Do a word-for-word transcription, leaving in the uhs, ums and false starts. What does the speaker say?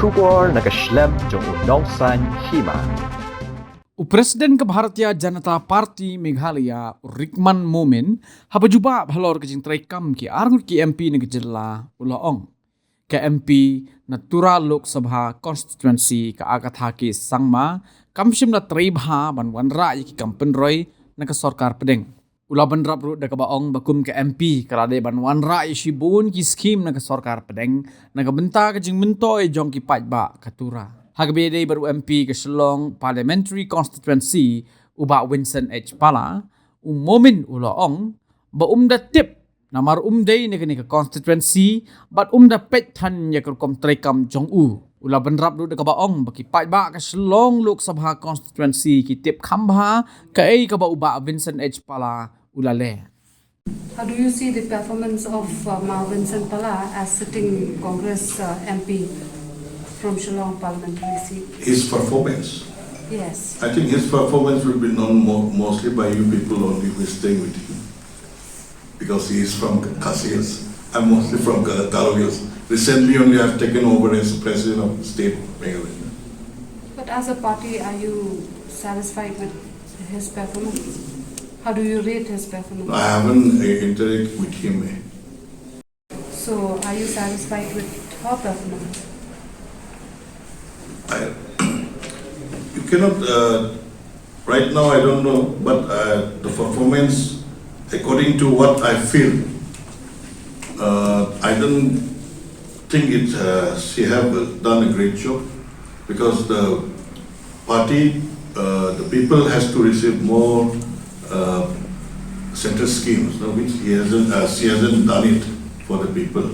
Khubor na ka shlem jong u nongsaiñ hima. U President ka Bharatiya Janata Party Meghalaya, u Rikman Momin, haba jubab halor ka jingtrei kam ki arngut ki M P na ka jylla, u la ong, ka M P na Tura Lok Sabha Constituency, ka Agatha K Sangma, kam shym la trei bha ban wanrah ïa ki kam pynroi na ka sorkar pdeng. U la bynrap ruh da kaba ong ba kum ka M P ka la dei ban wanrah ïa shibun ki skhim na ka sorkar pdeng na ka bynta ka jingmyntoi jong ki paidbah ka Tura. Ha kaba ïadei bad u M P ka Shillong Parliamentary Constituency, u Bah Vincent H Pala, u Momin u la ong ba um da tip namar um dei na kane ka constituency bad um da peit than ïa ka rukom trei kam jong u. U la bynrap ruh da kaba ong ba ki paidbah ka Shillong Lok Sabha Constituency ki tip kham bha kaei kaba u Bah Vincent H Pala u la leh. How do you see the performance of uh, Bah Vincent Pala as sitting Congress uh, M P from Shillong parliamentary seat? His performance. Yes. I think his performance will be known mo- mostly by you people only who is staying with him. Because he is from Khasi Hills. I'm mostly from Ga- Garo Hills. Recently only I've taken over as president of state Meghalaya. But as a party, are you satisfied with his performance? How do you rate his performance? I haven't uh, interacted with him. Eh. So, are you satisfied with her performance? I, you cannot, uh, right now I don't know, but uh, the performance, according to what I feel, uh, I don't think it, uh, she have done a great job because the party, uh, the people has to receive more uh, center schemes, no, which he hasn't, uh, she hasn't done it for the people.